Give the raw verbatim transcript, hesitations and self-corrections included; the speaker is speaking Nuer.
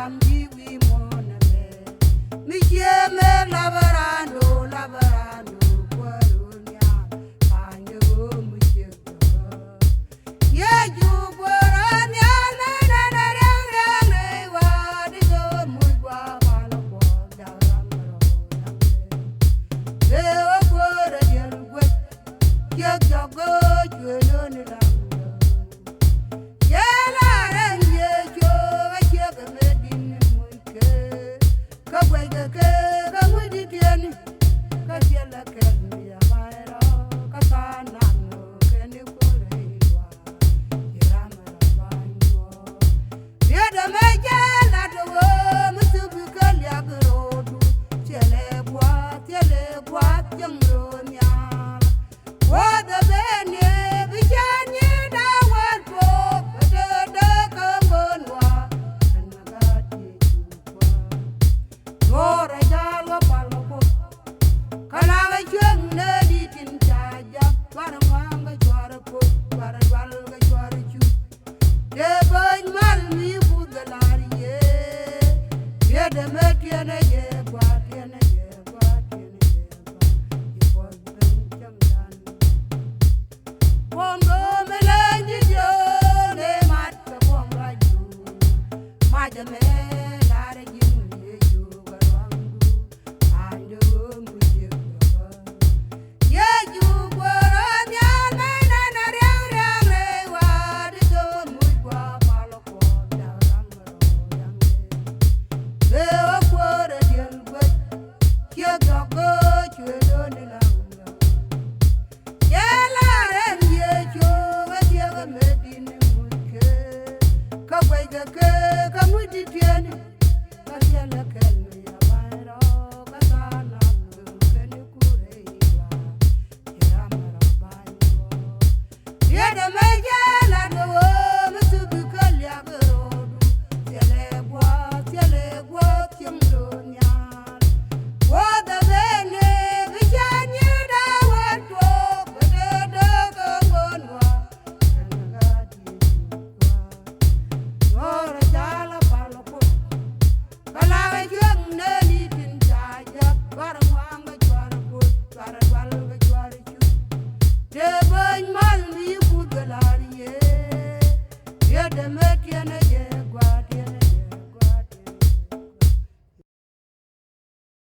Ram ji̱ wi̱i̱ muɔ̱ɔ̱n ɛmɛ. Mi cië mëë labarando, labarando, kuäär ɣöö nhial, pa̱a̱nyde ɣöö mi ciek jɔkä. Yecu kuäär ɣöö nhial, nɛnɛ ria̱ŋ ria̱ŋ rɛy wa̱a̱, di ɣöö muc gua̱a̱ pal kuɔth, jak ram rɔ naŋ. Bee ɣöö kuäär ɛ diɛl guec, ciek jɔkä cuëë löni ram rɔ. Cɛ la rɛn Yecu kä ciek ɛmɛ di̱n muc kɛ. Kä guɛckɛ kɛ kä ŋui̱c di̱t tiɛni. Kä tiɛlɛ kɛl mi a may rɔ kä tha̱a̱ŋ naŋ kɛn i̱ kuäär i̱ luaak. Ci ram ɛ rɔ ba̱ny guɔ. Riet ɛmɛ cɛ lat ɣöö mi thuk bi kɛ liak ro̱o̱du. Thilɛ gua̱a̱th, thilɛ gua̱a̱th cieŋ ro̱o̱ nhial. Gua̱a̱th ɛ ben ni bi cä nyiet a wal tuɔɔk, bɛ te dee kä ŋön wa. Ɛn ma gaat Yecu kua̱r. Nuɔɔr ɛ ja̱a̱l wä pal wä Kuoth. Kä la ɣä cueŋ nɛ di̱t tin ca jak, cuarɛ ŋɔaŋ kä cuarɛ Kuoth, cuarɛ dual kä cuarɛ cuc. Tëë bä